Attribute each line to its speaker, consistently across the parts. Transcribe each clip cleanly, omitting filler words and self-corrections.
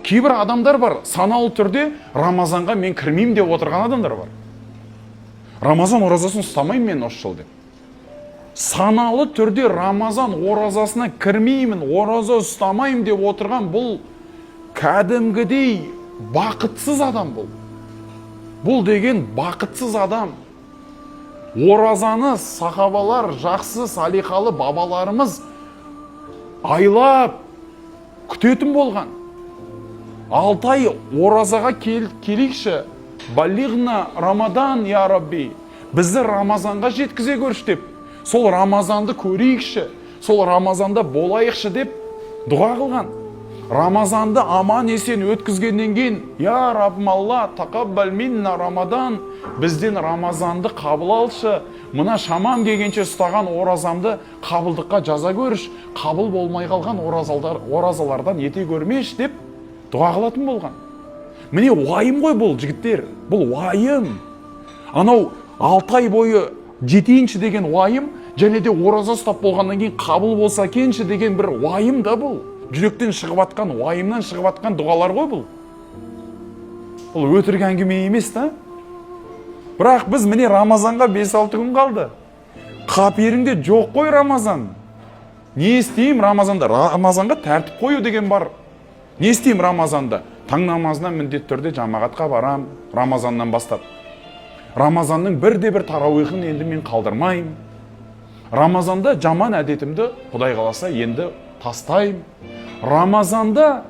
Speaker 1: Кейбір адамдар бар, саналы түрде «Рамазанға мен кірмеймін» деп отырған адамдар бар. «Рамазан оразасын ұстамаймын мен осы жыл» деп. Саналы түрде «Рамазан оразасына кірмеймін, ораза ұстамаймын» деп отырған, бұл кәдімгідей бақытсыз адам. Бұл деген бақытсыз адам. Оразаны сахабалар, жақсы салиқалы бабаларымыз айлап күтетін болған. 6 ай оразаға келейікші, баллиғна Рамадан, я Рабби, бізді Рамазанға жеткізе көрші деп, сол Рамазанды көрейікші, сол Рамазанда болайықшы деп дұға қылған. Рамазанды аман есен өткізгеннен кейін: «Я Раббым Алла, тақаббал минна Рамадан, бізден Рамазанды қабыл алшы, мына шамам келгенше ұстаған оразамды қабылдыққа жаза көрші, қабыл болмай қалған оразалардан ете көрмеші» деп дұға қылатын болған. Міне, уайым ғой бұл, жігіттер, бұл уайым. Анау 6 ай бойы жетейінші деген уайым және де ораза ұстап болғаннан кейін қабыл болса екенші деген бір уайым да. Бұл жүректен шығып атқан, уайымнан шығып атқан дұғалар ғой бұл. Бұл өтірік әңгіме емес та. Бірақ біз, міне, Рамазанға 5-6 күн қалды, қаперіңде жоқ қой Рамазан. Не істеймін Рамазанда? Рамазанға тәртіп қою деген бар. Не істеймін Рамазанда? Таң намазына міндетті түрде жамағатқа барам. Рамазаннан бастап Рамазанның бірде бір тарауихын енді мен қалдырмаймын. Рамазанда жаман әдетімді, Құдай қаласа, енді тастаймын. Рамазанда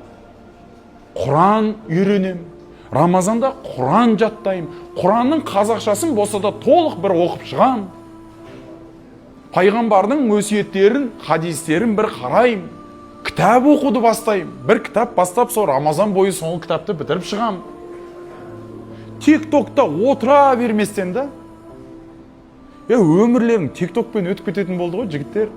Speaker 1: Құран үйренемін, Рамазанда Құран жаттаймын, Құранның қазақшасын болса да толық бір оқып шығамын, пайғамбардың өсиеттерін, хадистерін бір қараймын, кітап оқуды бастаймын, бір кітап бастап, сол Рамазан бойы сол кітапты бітіріп шығамын. Тик токта отыра берместен да. Е, өмірлерің тик токпен өтіп кететін болды ғой, жігіттер.